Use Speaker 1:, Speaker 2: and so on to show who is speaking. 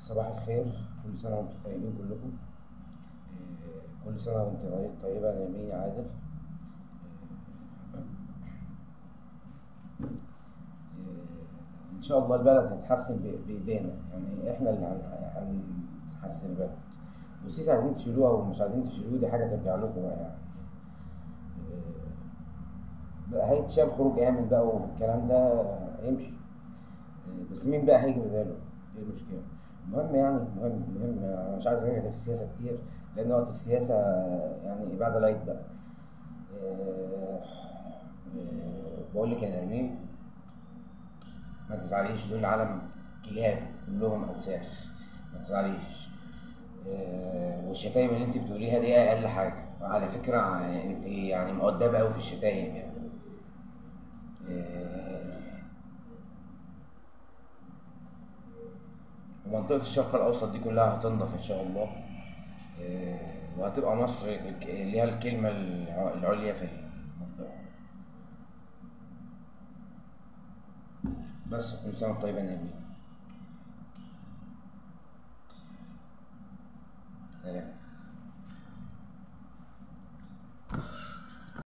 Speaker 1: صباح الخير، كل سنة وانتم طيبين كلكم. كل سنة وانت طيبة يا نرمين يا عادل. إن شاء الله البلد هتتحسن بإيدينا، يعني إحنا اللي هنحسن البلد. والسيسي عايزين تشيلوها ومش عايزين تشيلوه، دي حاجة ترجع لكم بقى يعني. بقى هيتشال خروج آمن بقى والكلام ده يمشي، بس مين بقى هيجي بداله؟ ايه المشكلة؟ المهم يعني المهم أنا مش عايز أرجع في السياسة كتير، لأن وقت السياسة يعني بعد العيد بقى. بقول لك يا نرمين ما تزعليش، دول عالم كلاب كلهم أوساخ، ما تزعليش. والشتايم اللي انت بتقوليها دي أقل حاجة، وعلى فكرة انت يعني مؤدبة أوي في الشتايم يعني. ومنطقة الشرق الأوسط دي كلها هتنضف إن شاء الله، وهتبقى مصر ليها الكلمة العليا في المنطقة. بس كل سنة وانتم طيبين يا نرمين.